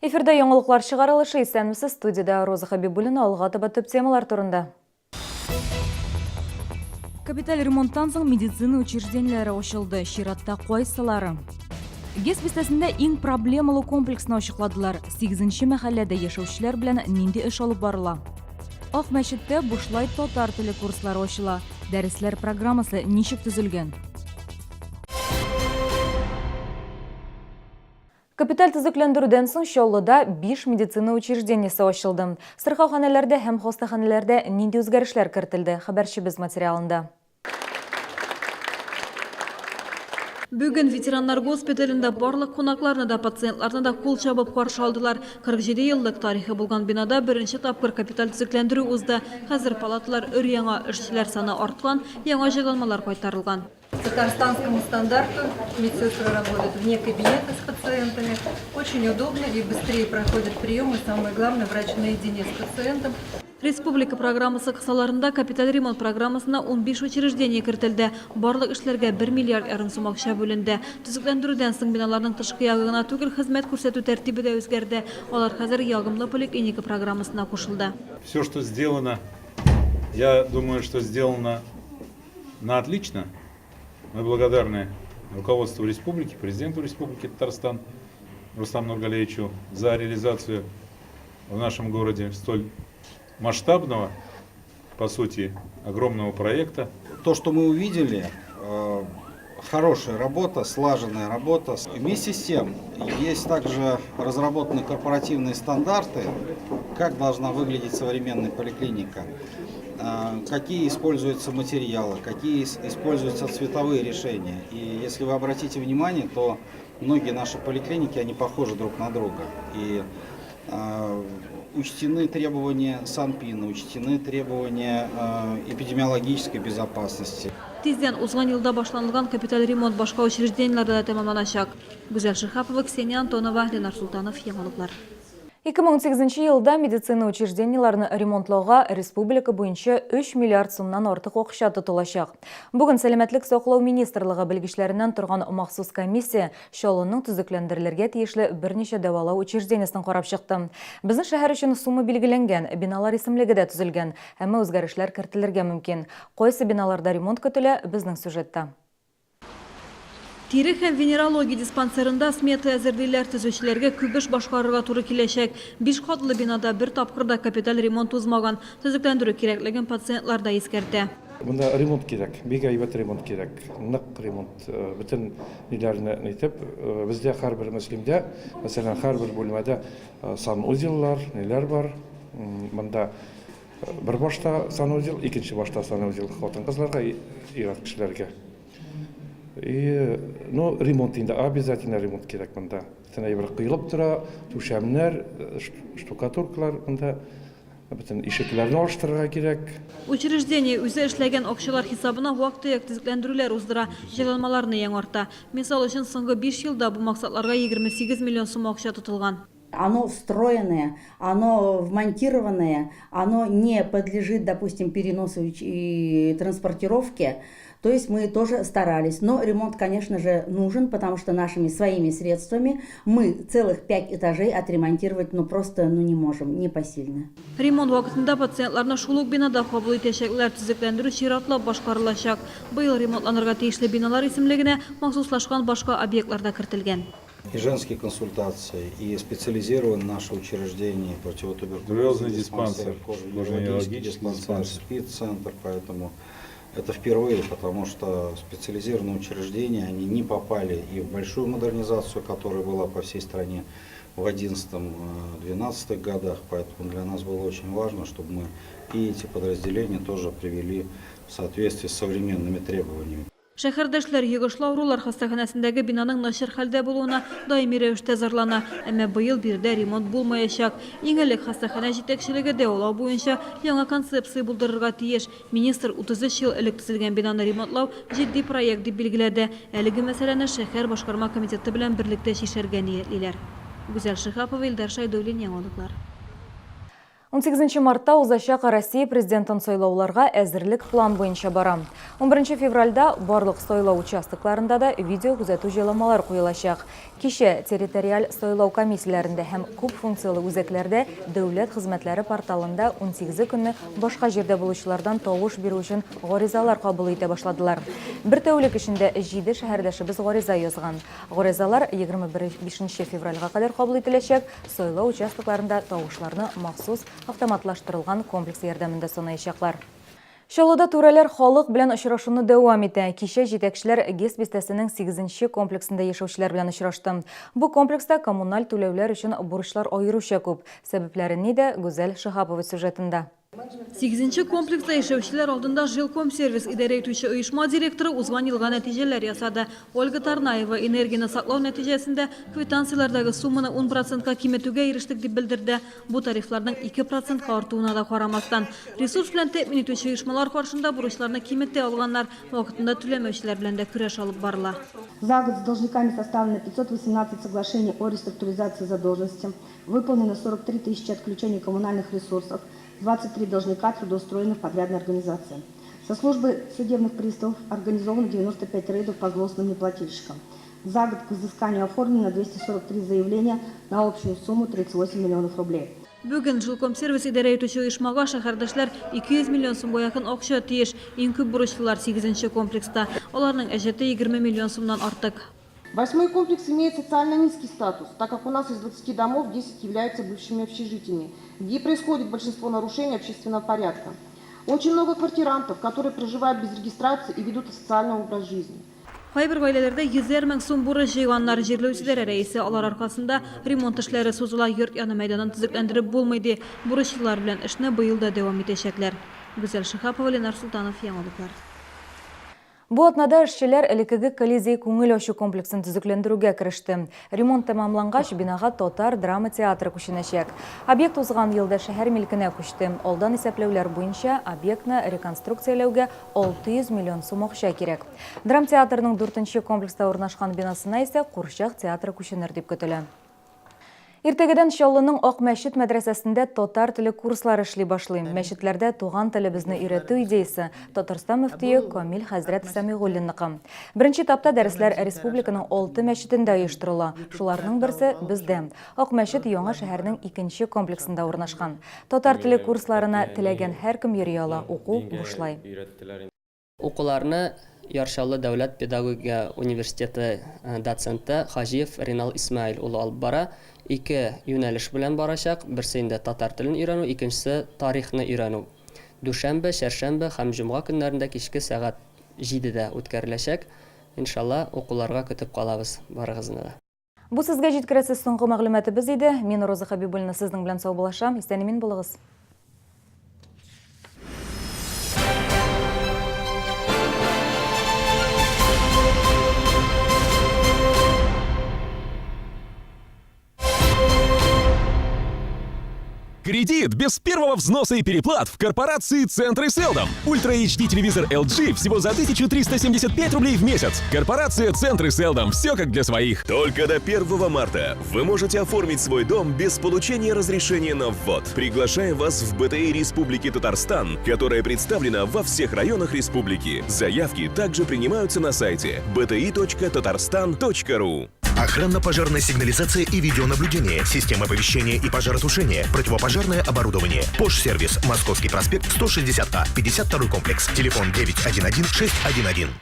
Эфирда яңалыклар чыгарылышы исәнмесез студиядә Роза Хабибуллина алга таба төп темалар турында. Капиталь ремонттан соң медицина учреждениеләре ачылды. Чиратта кайсылары? ГЭС бистәсендә иң проблемалы комплексны ачыкладылар. 8 мәхәлләдә яшәүчеләр белән нинди эш алып барыла? Ак мәчеттә бушлай татар теле курслары ачыла. Дәресләр программасы ничек төзелгән? Капиталь төзекләндерүдән соң Чаллыда 5 медицина учреждениесе ачылды. Сырхауханәләрдә һәм хастаханәләрдә нинди үзгәрешләр кертелде? Хәбәрчебез материалында. Бүген ветераннар госпиталендә барлык кунакларны да, пациентларны да кул чабып каршы алдылар. 47 еллык тарихы булган бинада беренче тапкыр капиталь төзекләндерү узды. Хәзер палаталар өр-яңа, эшчеләр саны арткан, яңа җайланмалар кайтарылган. Татарстанскому стандарту медсестры работают вне кабинета с пациентами. Очень удобно и быстрее проходят приемы. Самое главное, врач наедине с пациентом. Республика программасы кысаларында капиталь ремонт программасына 15 учреждение кертелде. Барлык эшләргә 1 миллиард ярым сум акча бүленде. Төзекләндерүдән соң биналарның тышкы ягы гына түгел, хезмәт күрсәтү тәртибе дә үзгәрде. Алар хәзер Ягымлы поликлиника программасына кушылды. Все, что сделано, я думаю, что сделано на отлично. Мы благодарны руководству республики, президенту Республики Татарстан Рустаму Нургалиевичу за реализацию в нашем городе столь масштабного, по сути, огромного проекта. То, что мы увидели, э, хорошая работа, слаженная работа. Вместе с тем, есть также разработаны корпоративные стандарты, как должна выглядеть современная поликлиника, э, какие используются материалы, какие используются цветовые решения. И если вы обратите внимание, то многие наши поликлиники, они похожи друг на друга. И э, учтены требования Санпина, учтены требования э, эпидемиологической безопасности. Тиздән узган елда башланылган капиталь ремонт башка учреждениеләрдә дә тәмамланачак. Гүзәл Шиһапова, Ксения Антонова, Ленар Солтанов, Яңалыклар. 2018 елда медицина учреждениеләрен ремонтлауга республика буенча 3 миллиард сумнан артык акча тотылачак. Бүген Сәламәтлек саклау министрлыгы белгечләреннән торган махсус комиссия Чаллының төзекләндерелергә тиешле берничә дәвалау учреждениесен карап чыкты. Безнең шәһәр өчен сумма билгеләнгән, биналар исемлеге дә төзелгән, әмма үзгәрешләр кертелергә мөмкин. Кайсы биналарда ремонт көтелә, безнең сюжетта. Тире һәм венерология диспансерында смета әзерлиләр, төзүчеләргә күп эш башкарырга туры киләчәк. Биш катлы бинада бер тапкыр да капиталь ремонт узмаган. Төзекләндерү кирәклеген пациентлар да искәртә. Монда ремонт кирәк, бик әйбәт ремонт кирәк, нык ремонт. Бөтен ниләрне нитеп, бездә һәрбер Мөслимдә, мәсәлән, һәрбер бүлмәдә санузеллар, ниләр бар. Монда бер башта санузел, икенче башта санузел хатын-кызларга, ир-ат кешеләргә. И, ну, ремонт инде, обязательно ремонт кирәк монда. Бөтен әйбер коелып тора, түшәмнәр, штукатуркалар монда. Бөтен ишекләрне алыштырырга кирәк. Учреждение үзе эшләгән акчалар хисабына вак-төяк төзекләндерүләр уздыра, җайланмаларны яңарта. Мисал өчен, соңгы биш елда бу максатларга 28 миллион сум акча тотылган. Оно встроенное, оно вмонтированное, оно не подлежит, допустим, переносу и транспортировке. То есть мы тоже старались. Но ремонт, конечно же, нужен, потому что нашими своими средствами мы целых пять этажей отремонтировать ну просто ну, не можем, непосильно. Ремонт вакытында пациентларны шул ук бинада кабул итәчәкләр, төзекләндерү чиратлап башкарылачак. Быел ремонтланырга тиешле биналар исемлегенә махсуслашкан башка объектлар да кертелгән. И женские консультации, и специализированные наши учреждения, противотуберкулезный диспансер, кожно-венерологический диспансер, СПИД-центр, поэтому это впервые, потому что специализированные учреждения, они не попали и в большую модернизацию, которая была по всей стране в 2011-2012 годах, поэтому для нас было очень важно, чтобы мы и эти подразделения тоже привели в соответствие с современными требованиями. Шәһәрдәшләр йогышлы авырулар хастаханәсендәге бинаның начар хәлдә булуына даими рәвештә зарлана. Әмма быел биредә ремонт булмаячак. Иң элек хастаханә җитәкчелеге дәвалау буенча яңа концепция булдырырга тиеш. Министр 33 ел элек төзелгән бинаны ремонтлау җитди проект дип билгеләде. Әлеге мәсьәләне шәһәр башкарма комитеты белән берлектә чишәргә ниятлиләр. Гүзәл Шиһапова, Илдар Шәйдуллин, Яңалыклар. 18 мартта узачак Россия президентын сайлауларга әзерлек план буенча бара. 11 февральдә барлык сайлау участокларында да видеокүзәтү җайламалар куелачак. Кичә территориаль сайлау комиссияләрендә һәм күп функцияле үзәкләрдә дәүләт хезмәтләре порталында унсигезе көнне башка җирдә булучылардан тавыш бирү өчен гаризалар кабул итә башладылар. Бер тәүлек эчендә җиде шәһәрдәшебез гариза язган. Гаризалар 25 февральгә кадәр кабул ителәчәк, сайлау участокларында тавышларны махсус автоматлаштырылган комплекс ярдәмендә санаячаклар. Чаллыда түрәләр халык белән очрашуны дәвам итә. Кичә җитәкчеләр ГЭС бистәсенең сигезенче комплексында яшәүчеләр белән очрашты. Бу комплекста коммуналь түләүләр өчен бурычлар аеруча күп. Сәбәпләре нидә, Гүзәл Шиһапова сюжетында. Сигезенче комплекста яшәүчеләр алдында Жилкомсервис идарә итүче оешма директоры узган елга нәтиҗәләр ясады. Ольга Тарнаева энергияне саклау нәтиҗәсендә квитанцияләрдәге сумманы ун процентка киметүгә ирештек дип белдерде. Бу тарифларның ике процентка артуына да карамастан. Ресурс белән тәэмин итүче оешмалар каршында бурычларны киметә алганнар, вакытында түләмәүчеләр белән дә көрәш алып барыла. За год с должниками составлено 518 соглашений о реструктуризации задолженности. Выполнено 43 тысячи отключений коммунальных ресурсов, 23 должника трудоустроены в подрядной организации. Со службы судебных приставов организовано 95 рейдов по злостным неплательщикам. За год к взысканию оформлено 243 заявления на общую сумму 38 миллионов рублей. Бүген Жилкомсервис идарә итүче оешмага шәһәрдәшләр 200 миллион сумга якын акча тиеш. Иң күп бурычлылар, сигезенче комплекста. Аларның әҗәте 20 миллион сумнан артык. Восьмой комплекс имеет социально низкий статус, так как у нас из 20 домов 10 являются бывшими общежитиями, где происходит большинство нарушений общественного порядка. Очень много квартирантов, которые проживают без регистрации и ведут асоциальный образ жизни. Кайбер гаиләләрдә йөзәр мең сум бурыч җыйганнар. Җирле үзидарә рәисе алар аркасында ремонт эшләре сузыла, йорт яны мәйданын төзекләндереп булмый, ди. Бурычлылар белән эшне быел да дәвам итәчәкләр. Гүзәл Шиһапова, Ленар Солтанов, Яңалыклар. Бу атнада эшчеләр элеккеге Колизей күңел ачу комплексын төзекләндерүгә кереште. Ремонт тәмамлангач, бинага татар драма театры күченәчәк. Объект узган елда шәһәр милкенә күчте. Алдан исәпләүләр буенча, объектны реконструкцияләүгә 600 миллион сум акча кирәк. Драмтеатрның дүртенче комплекста урнашкан бинасына исә курчак театры күченер дип көтелә. Иртәгәдән Чаллының Ак мәчет мәдрәсәсендә татар теле курслары эшли башлый. Мәчетләрдә туган телебезне өйрәтү идеясе Татарстан мөфтие Камил хәзрәт Сәмигуллинныкы. Беренче этапта дәресләр республиканың алты мәчетендә оештырыла. Шуларның берсе, бездә. Ак мәчет яңа шәһәрнең икенче комплексында урнашкан. Татар теле курсларына теләгән һәркем йөри ала, уку бушлай. Укуларны Яр Чаллы дәүләт педагогика университеты доценты Хаҗиев Ринал Исмаил улы алып бара. Ике юнәлеш белән барачак, берсе инде татар телен өйрәнү, икенчесе тарихны өйрәнү. Дүшәмбе, чәршәмбе һәм җомга көннәрендә кичке сәгать җидедә үткәреләчәк. Иншалла, укуларга көтеп калабыз барыгызны да. Бу сезгә җиткерәсе соңгы мәгълүматыбыз иде. Мин Роза Хәбибуллина сезнең белән саубуллашам. Исән-имин булыгыз. Кредит без первого взноса и переплат в корпорации «Центры Селдом». Ультра HD телевизор LG всего за 1375 рублей в месяц. Корпорация «Центры Селдом». Все как для своих. Только до 1 марта вы можете оформить свой дом без получения разрешения на ввод. Приглашаем вас в БТИ Республики Татарстан, которая представлена во всех районах республики. Заявки также принимаются на сайте bti.tatarstan.ru. Охранно-пожарная сигнализация и видеонаблюдение, система оповещения и пожаротушения, противопожарное оборудование. Пош-сервис, Московский проспект, 160А, 52 комплекс. Телефон 911 611.